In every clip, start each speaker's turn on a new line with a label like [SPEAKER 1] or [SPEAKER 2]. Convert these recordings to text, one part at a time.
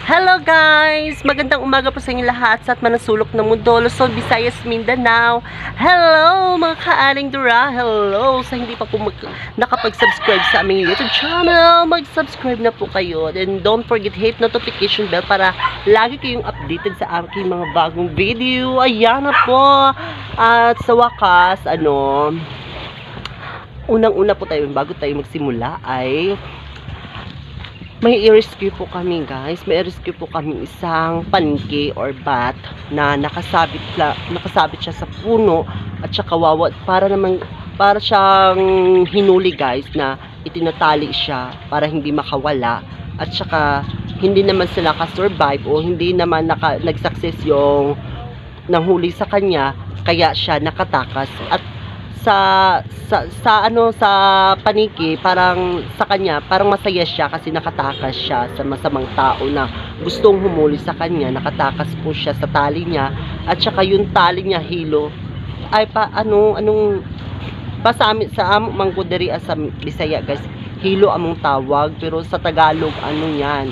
[SPEAKER 1] Hello guys! Magandang umaga po sa inyo lahat sa at manasulok ng mundo, Luzon, Visayas, Mindanao. Hello mga kaaling dura! Hello! Sa hindi pa po nakapag-subscribe sa aming YouTube channel, mag-subscribe na po kayo. And don't forget hit notification bell para lagi kayong updated sa aking mga bagong video. Ayan na po! At sa wakas, ano, unang-una po tayo, bago tayo magsimula ay may i-rescue po kami guys. May i-rescue po kami isang paniki or bat na nakasabit nakasabit siya sa puno at siya kawawa, para siyang hinuli guys na itinatali siya para hindi makawala at saka hindi naman sila ka-survive o hindi naman nag-success yung nanghuli sa kanya, kaya siya nakatakas. At sa sa sa ano sa paniki, parang sa kanya, parang masaya siya kasi nakatakas siya sa masamang tao na gustong humuli sa kanya. Nakatakas po siya sa tali niya at saka yung tali niya hilo ay pa ano anong pa sa amin sa among mangko diri sa Bisaya guys, hilo among tawag, pero sa Tagalog ano yan,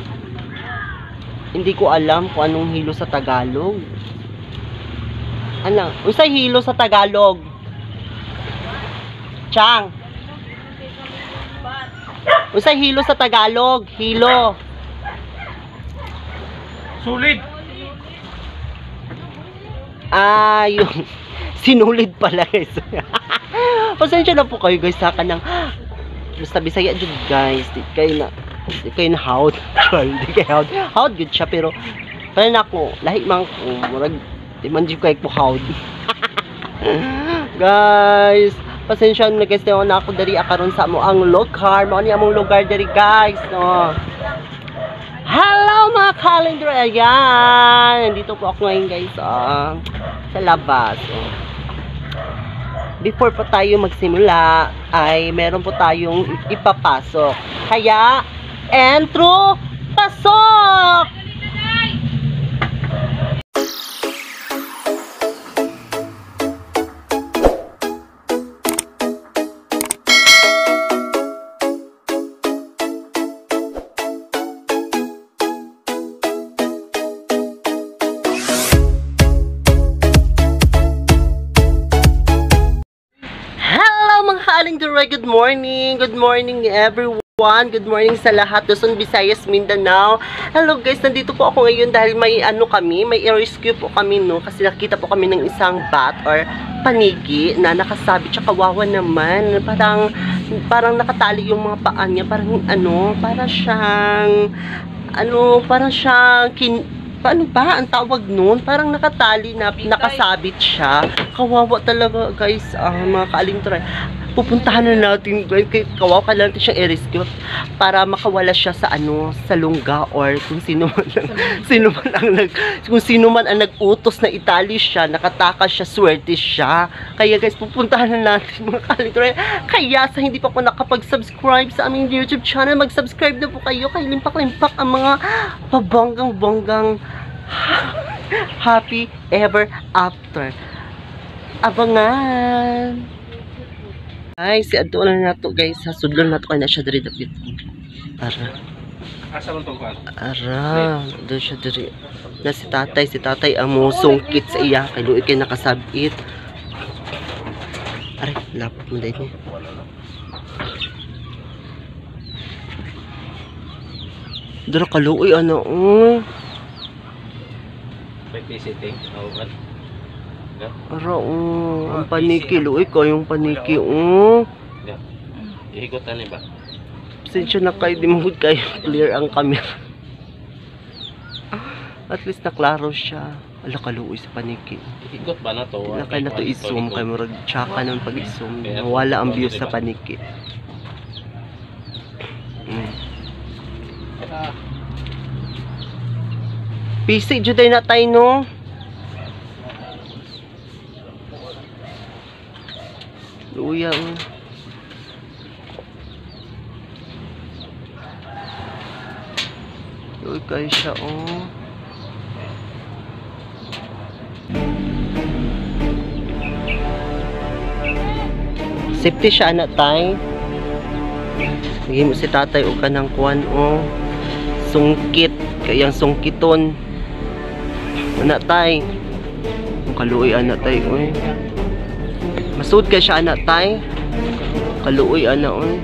[SPEAKER 1] hindi ko alam kung anong hilo sa Tagalog. Ano unsay hilo sa Tagalog? Chang. Unsay hilo sa Tagalog? Hilo.
[SPEAKER 2] Sulid.
[SPEAKER 1] Ah, yung sinulid pala guys. Pasensya na po kayo guys sa kanang basta Bisaya jud guys. Di kayo na howd. Di kayo howd. Howd gud siya pero pala nako lahi man ko murag di man jud kay ko howd. Guys, pasensya na guys, na ako diri karon sa amo ang lugar. Mao ni among lugar diri guys, no. Hello mga calendar, ayan. Nandito po ako ngayon guys, sa labas. Oh. Before po tayo magsimula ay meron po tayong ipapasok. Kaya entro, pasok! Good morning! Good morning everyone! Good morning sa lahat. Luzon, Visayas, Mindanao. Hello guys, nandito po ako ngayon dahil may ano kami, may rescue po kami no, kasi nakita po kami ng isang bat or paniki na nakasabit siya, kawawa naman. Parang nakatali yung mga paa niya, parang ano, para siyang ano, parang siyang paano ba ang tawag nun? Parang nakatali na nakasabit siya. Kawawa talaga guys, mga kaalinturay. Pupuntahan na natin guys, kawawa ka lang natin siyang i-rescue para makawala siya sa ano, sa lungga or kung sino man kung sino man ang nag-utos na itali siya, nakatakas siya, swerte siya. Kaya guys, pupuntahan na natin mga kaalinturay. Kaya sa hindi pa po nakapag-subscribe sa aming YouTube channel, mag-subscribe na po kayo. Kay limpak-limpak ang mga pabonggang-bonggang happy ever after. Abangan! Ay, si adto na nato guys. Sa sudlon nato kay na siya diri dapit. Ara.
[SPEAKER 2] Asa man tong kuan?
[SPEAKER 1] Ara, do siya diri. Na si tatay ang mosungkit sa iya kay luoy kay nakasabit. Aray, lapot mo dai ni. Dara kaluoy ano. Oh.
[SPEAKER 2] May visiting. Oh,
[SPEAKER 1] Ara, oh, ang paniki, luoy ko yung paniki, oh.
[SPEAKER 2] Ihigotan ni ba?
[SPEAKER 1] Pasensya na kayo, di mo kayo clear ang camera. At least naklaro siya. Ala, kaluoy sa paniki.
[SPEAKER 2] Ihigot ba na to?
[SPEAKER 1] Wala kayo na to i-zoom, kayo murag tsaka naman pag i-zoom. Nawala ang view sa paniki. Pisi, juday na tayo, no? Luya, oh. Luya kayo siya, oh. Safety siya, anak, tay. Sige mo si tatay o kanang kuwan, oh. sungkit, kay iyang sungkiton. Ana tay. Ang kaluoy ana tay oy. Masud kay siya ana tay. Kaluoy ana oy.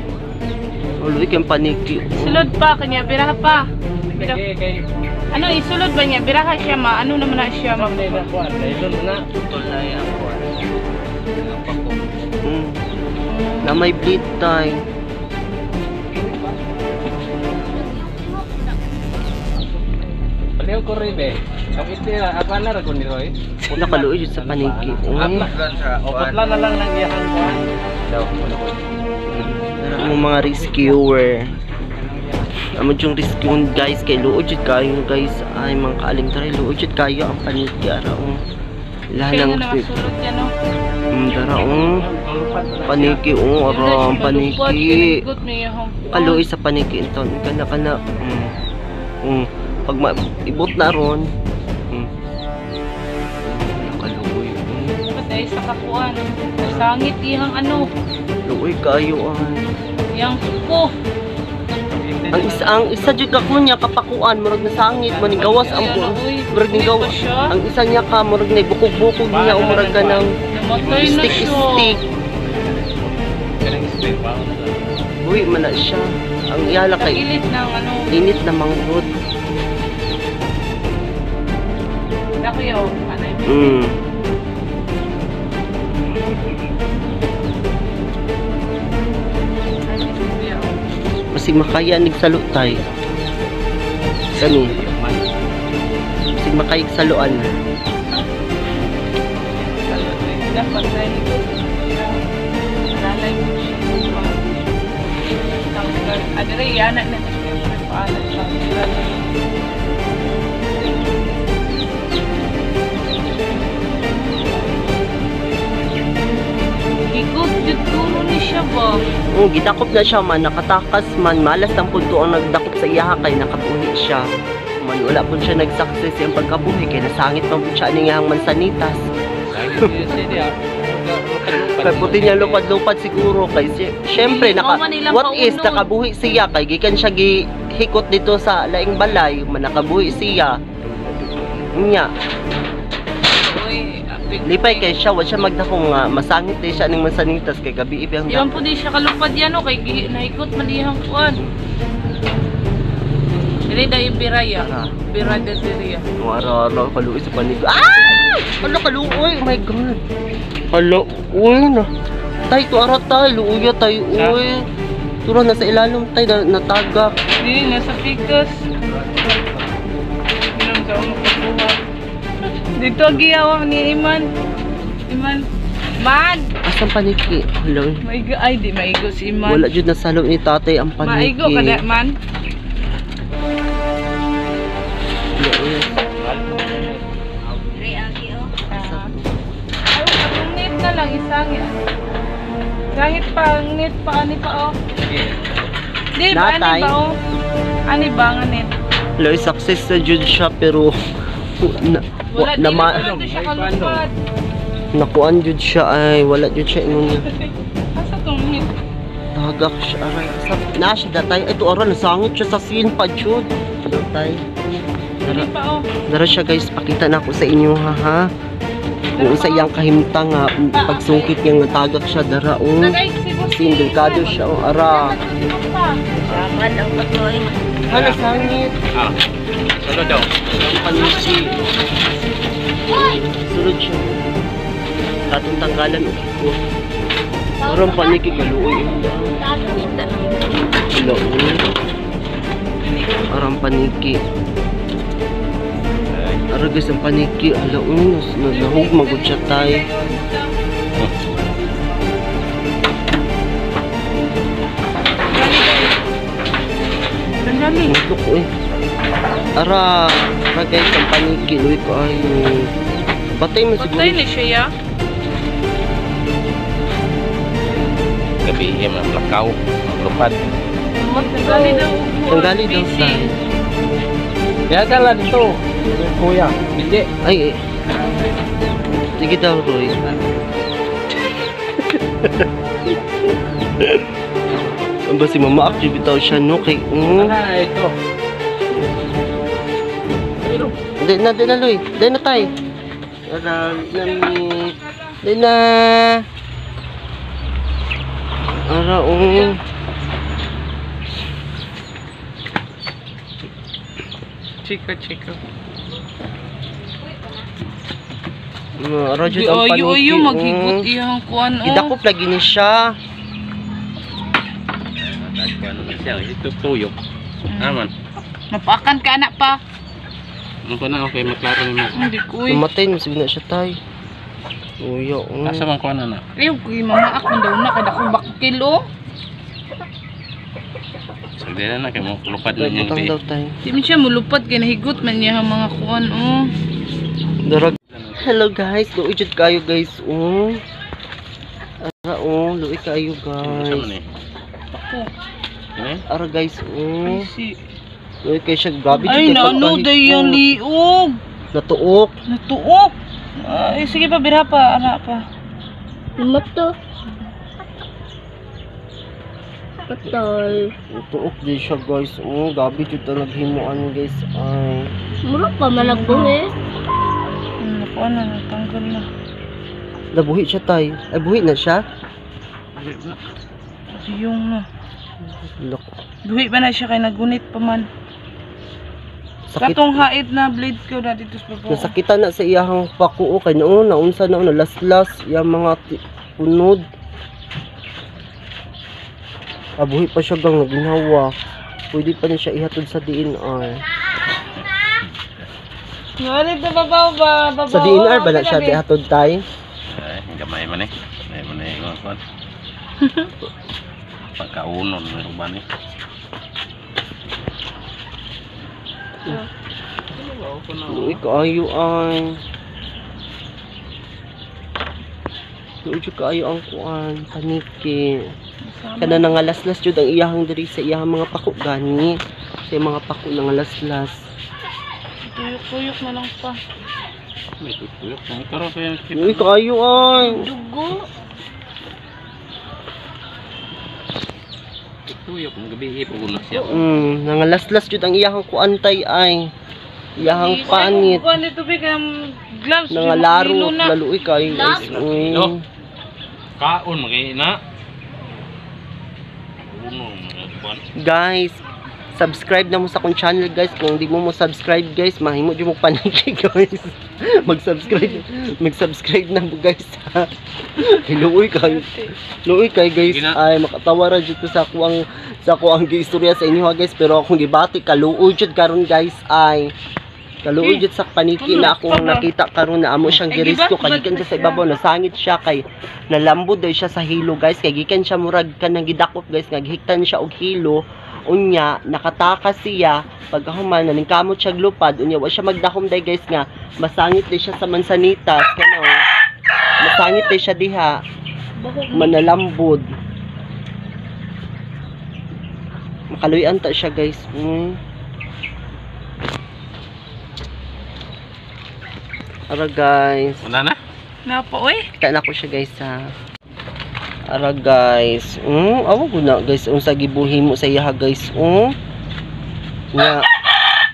[SPEAKER 1] Kaluoy kay paniki.
[SPEAKER 3] Sulod pa kanya, biraha pa. Bira.
[SPEAKER 2] Kay
[SPEAKER 3] Ano isulod ba niya? Biraha siya ma. Ano naman na siya ma?
[SPEAKER 2] Dayon na.
[SPEAKER 4] Tulay ako. Ang pako.
[SPEAKER 1] Na may bleed tay.
[SPEAKER 2] Paliw ko rin eh. Ang iti na, apa na ra ko ni Roy.
[SPEAKER 1] Nakaluoy jud sa paniki. Oy.
[SPEAKER 2] O putla na lang nang iyahan ko. Daw, wala ko.
[SPEAKER 1] Ang mga rescuer. Amo yung rescue guys kay luod jud kayo guys ay mga kaaling taray luod jud kayo ang paniki ara oh. Ilahan
[SPEAKER 3] Kaya
[SPEAKER 1] ng
[SPEAKER 3] na nakasulod niya no.
[SPEAKER 1] Dara oh. Paniki oh ara ang paniki. Kaluoy sa paniki inton kana kana. Pag ibot na ron. Kaluoy.
[SPEAKER 3] Patay sa kakuan. Sangit iyang ano,
[SPEAKER 1] Luoy kayo ay.
[SPEAKER 3] iyang kuko.
[SPEAKER 1] Ang isa jud ka kunya kapakuan murag nasangit man gawas ang murag ning gawas. Ang isa niya ka murag na bukog-bukog niya o murag ka ng
[SPEAKER 3] Namatay na
[SPEAKER 1] stick
[SPEAKER 3] siya.
[SPEAKER 1] stick.
[SPEAKER 2] Kanang spray pa.
[SPEAKER 1] Uy, man na siya. Ang iyala kay
[SPEAKER 3] Tagilid ng ano.
[SPEAKER 1] init na manghod.
[SPEAKER 3] Dako yaw, ano yun? Ano yun?
[SPEAKER 1] Masig makaya nigsalo tay. Kani. Masig makaya saluan.
[SPEAKER 3] Dapat na ikot siya. Lalay mo siya. Tanggal. Adere, yana na siya. Paalat siya. Ikot, jud turo ni siya ba?
[SPEAKER 1] Oh, gidakop na siya man, nakatakas man, malas ang punto ang nagdakop sa iyaha kay nakabuhi siya. Man wala pun siya nag-success iyang pagkabuhi kay nasangit man pud siya ning iyang mansanitas. Kay puti niya lupad-lupad siguro kay syempre
[SPEAKER 3] Dili,
[SPEAKER 1] naka
[SPEAKER 3] mao man ilang
[SPEAKER 1] what is
[SPEAKER 3] paunon.
[SPEAKER 1] nakabuhi siya kay gikan siya gihikot dito sa laing balay man nakabuhi siya. Nya,
[SPEAKER 3] Uy, apik.
[SPEAKER 1] lipay kay siya wa siya magdako nga masangit di siya ning mansanitas kay gabi ibang
[SPEAKER 3] Iwan po di siya kalupad yan, no? Kay nahikot man iyang kuan. Dili dayon biraya.
[SPEAKER 1] Ah.
[SPEAKER 3] Bira de diri.
[SPEAKER 1] Ara-ara, kaluoy sa panig. Ah! Hala, kaluoy! Oh my God! Hala, uy na. Tay, to ara tay, luuya tay, uy. Tura, nasa ilalom tay, na, natagak.
[SPEAKER 3] Di nasa pikas. Ginom sa uno kuha. Dito giyawa ni Iman. Iman. Man!
[SPEAKER 1] Asan paniki? Hala, uy.
[SPEAKER 3] Maigo ay di maigo si Iman.
[SPEAKER 1] Wala jud nasalo ni tatay ang paniki.
[SPEAKER 3] Maigo ka na man.
[SPEAKER 1] Hala, uy.
[SPEAKER 3] Ah. Ay, atong net na lang isang Kahit pa ang net pa ani pa oh. Di ba ani
[SPEAKER 1] Natay.
[SPEAKER 3] ba oh? Ani ba nga net?
[SPEAKER 1] Hala, uy, success na jud siya pero na, wa,
[SPEAKER 3] Wala
[SPEAKER 1] na,
[SPEAKER 3] di
[SPEAKER 1] ma,
[SPEAKER 3] na to siya kalupad.
[SPEAKER 1] nakuan jud siya ay wala jud siya ingon.
[SPEAKER 3] Asa tong net?
[SPEAKER 1] Tagak siya aray. Asa na siya datay. Ito ara nasangit siya sa scene pa jud. Datay.
[SPEAKER 3] Dili
[SPEAKER 1] Dara,
[SPEAKER 3] pa oh.
[SPEAKER 1] dara siya guys, pakita na ako sa inyo ha ha. Kung sa iyang kahimtang nga pagsungkit niya nga tagak siya dara oh.
[SPEAKER 3] Nagay si Boss.
[SPEAKER 1] Sin delikado siya oh ara.
[SPEAKER 5] Salamat ang patuloy.
[SPEAKER 1] Ha nasangit.
[SPEAKER 2] Ah. Sunod daw.
[SPEAKER 1] Ang panisi. Sunod siya. Katong tanggalan og hikot. Parang paniki kaluoy.
[SPEAKER 5] Kita lang.
[SPEAKER 1] Hala oh. Parang paniki. Ara guys, ang paniki. Hala oh, nahug magud siya tay.
[SPEAKER 3] Dali.
[SPEAKER 1] Mutlok ko eh. Ara, ara guys, ang paniki. Luwi ko ay. Batay mo siguro.
[SPEAKER 3] Patay ni siya ya.
[SPEAKER 2] Gabi ang lakaw, ang lupad.
[SPEAKER 3] Tanggali daw.
[SPEAKER 1] Tanggali daw
[SPEAKER 3] busy.
[SPEAKER 1] tay.
[SPEAKER 2] Kaya ka lang dito. Kuya, hindi.
[SPEAKER 1] Ay, eh. Sige daw, Roy. Ang ba si Mama Akji bitaw siya no kay
[SPEAKER 2] Ano na ito?
[SPEAKER 1] Dali na, dali na, Luy. Dali na tay. Ara, nami. Dali na. Ara, oh.
[SPEAKER 3] Chico, chico.
[SPEAKER 1] Ara,
[SPEAKER 3] Di
[SPEAKER 1] jud ang
[SPEAKER 3] ayo
[SPEAKER 1] paniki.
[SPEAKER 3] ayo
[SPEAKER 1] Oh.
[SPEAKER 3] maghigot iyang kuan oh.
[SPEAKER 1] Gidakop lagi ni siya.
[SPEAKER 2] Ano na siya, ito tuyok. Aman.
[SPEAKER 3] Napakan ka anak pa.
[SPEAKER 2] Ano ko na, okay, maklaro ni mo.
[SPEAKER 3] Hindi ko eh.
[SPEAKER 1] Namatay, mas na siya tay. Uya, oh.
[SPEAKER 2] Asa man ko na na?
[SPEAKER 3] Ayaw ko yung mama ako daw na kada ko bakil oh.
[SPEAKER 2] Sagdi na na, kay mo lupad na
[SPEAKER 1] Tay,
[SPEAKER 2] niyang
[SPEAKER 1] butang
[SPEAKER 2] di.
[SPEAKER 1] daw tay.
[SPEAKER 3] Di man siya mulupad kay nahigot man niya ang mga kuan oh.
[SPEAKER 1] Darag. Hello guys, luoy jud kayo guys. Oh. Ara oh, luoy kayo
[SPEAKER 2] Asa man
[SPEAKER 1] guys.
[SPEAKER 2] eh?
[SPEAKER 3] Ako.
[SPEAKER 2] Ini?
[SPEAKER 1] Ara guys, oh.
[SPEAKER 3] Ay si.
[SPEAKER 1] Luoy kayo siya grabe jud
[SPEAKER 3] Ay
[SPEAKER 1] kay
[SPEAKER 3] na ano
[SPEAKER 1] pagkahigpot.
[SPEAKER 3] day yung liog.
[SPEAKER 1] Natuok.
[SPEAKER 3] Natuok. Ay sige pa bira pa ana pa.
[SPEAKER 5] Lumato. Patay.
[SPEAKER 1] Natuok din siya guys. Oh, grabe jud ta naghimuan guys. Ay.
[SPEAKER 5] Mura pa managbuhi.
[SPEAKER 3] Nakuha na natanggal na.
[SPEAKER 1] Nabuhi siya tay. Ay buhi na siya.
[SPEAKER 3] Siyong na.
[SPEAKER 1] Lako.
[SPEAKER 3] Buhi ba na siya kay nagunit pa man.
[SPEAKER 1] Sakit.
[SPEAKER 3] Katong hait na blade ko na dito sa baba.
[SPEAKER 1] Nasakitan na sa iyahang pakuo kay noon naunsa na nalaslas iyang mga punod. Abuhi pa siya gang naginhawa. Pwede pa niya siya ihatod sa DNR.
[SPEAKER 3] Ngalit na babaw ba? Babaw.
[SPEAKER 1] Sa DNR ba na siya ihatod tay?
[SPEAKER 2] Ay, gamay man eh. Gamay man eh, mga kuwan. Pagkaunon, meron ba ni?
[SPEAKER 1] Luoy kaayo ay. Luoy jud kaayo ang kuan, paniki. Kana nangalaslas jud ang iyahang diri sa iyahang mga pako gani. Sa iyang mga pako nangalaslas.
[SPEAKER 3] Tuyok-tuyok na lang pa.
[SPEAKER 2] May tutuyok. Ang karoon sa
[SPEAKER 1] Luoy kaayo ay.
[SPEAKER 5] Dugo.
[SPEAKER 2] Tuyok, ang gabi ipo na siya.
[SPEAKER 1] Nangalaslas jud ang iyahang kuantay ay. Iyahang panit.
[SPEAKER 3] Kuan dito bi kay gloves.
[SPEAKER 1] Nangalaro,
[SPEAKER 3] Hilo na.
[SPEAKER 1] laluoy kaayo guys. Uy.
[SPEAKER 2] No. Kaon, mga ina. Uno, mga kuwan.
[SPEAKER 1] Guys, subscribe na mo sa akong channel guys. Kung di mo mo subscribe guys, mahimo jud mo paniki guys. Mag-subscribe, mag-subscribe na mo guys. Luoy kayo. Luoy kay guys.
[SPEAKER 2] Gina.
[SPEAKER 1] Ay makatawa ra jud ko sa ako ang giistorya sa inyo ha, guys, pero akong gibati kaluoy jud karon guys ay. Kaluoy jud sa paniki na akong nakita karon na amo siyang
[SPEAKER 3] Ay,
[SPEAKER 1] girisko
[SPEAKER 3] gibat-
[SPEAKER 1] kay gikan siya sa ibabaw nasangit siya kay nalambod day siya sa hilo guys kay gikan siya murag kanang gidakop guys nga gihiktan siya og hilo unya nakatakas siya pagkahuman naningkamot siya lupad unya wa siya magdahom day guys nga masangit day siya sa mansanitas kano masangit day siya diha manalambod makaluyan ta siya guys. Ara guys.
[SPEAKER 2] Wala na?
[SPEAKER 3] Napa oy.
[SPEAKER 1] Kita na ko siya guys ha. Ara guys. Awa ko na guys unsa gibuhi mo sa iya guys. Nga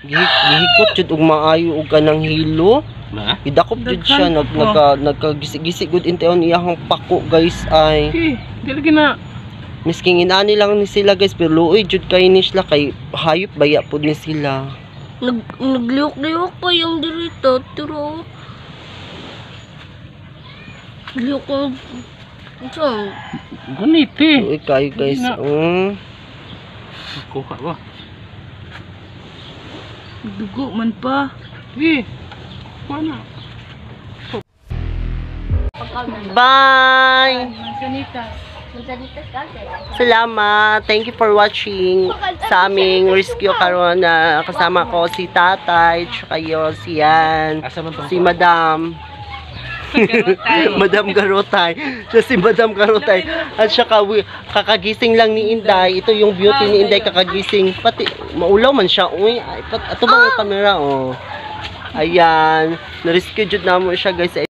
[SPEAKER 1] gihikot jud og maayo og kanang hilo.
[SPEAKER 2] Na?
[SPEAKER 1] Gidakop jud siya
[SPEAKER 3] Daghan
[SPEAKER 1] nag
[SPEAKER 3] po.
[SPEAKER 1] nagka nagkagisi-gisi gud intawon iyahang pako guys ay.
[SPEAKER 2] Okay, dili gina.
[SPEAKER 1] Misking inani lang ni sila guys pero luoy jud kay ni sila kay hayop baya pud ni sila.
[SPEAKER 5] Nagliyok-liyok pa yung dirito. Turo. Liyok ko. Ito.
[SPEAKER 2] Gunit eh.
[SPEAKER 1] Luoy kayo guys.
[SPEAKER 2] Na. Kuha ba?
[SPEAKER 3] Dugo man pa.
[SPEAKER 2] Eh, kuha na.
[SPEAKER 1] Bye.
[SPEAKER 3] Mansanitas.
[SPEAKER 5] Mansanitas ka.
[SPEAKER 1] Salamat. Thank you for watching sa aming rescue karon na kasama ko si Tatay, tsaka yun, si Yan,
[SPEAKER 2] Asa man tong
[SPEAKER 1] si Madam. Madam Garotay. Siya si Madam Garotay. At saka kakagising lang ni Inday. Ito yung beauty ni Inday kakagising. Pati maulaw man siya. Uy, ay, ato bang ang camera oh. Ayan, na-rescue jud namo siya guys sa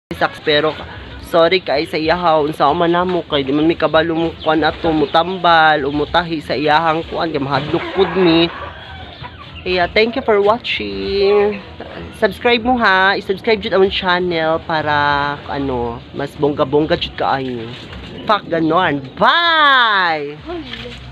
[SPEAKER 1] Isaacs pero sorry kay sa iyahaw unsa man namo kay di man mi kabalo mo kuan ato mutambal o mutahi sa iyahang kuan kay mahadlok pud mi. Kaya thank you for watching. Subscribe mo ha. I-subscribe jud among channel para ano, mas bongga-bongga jud kaayo. Pak ganon. Bye!
[SPEAKER 5] Hala.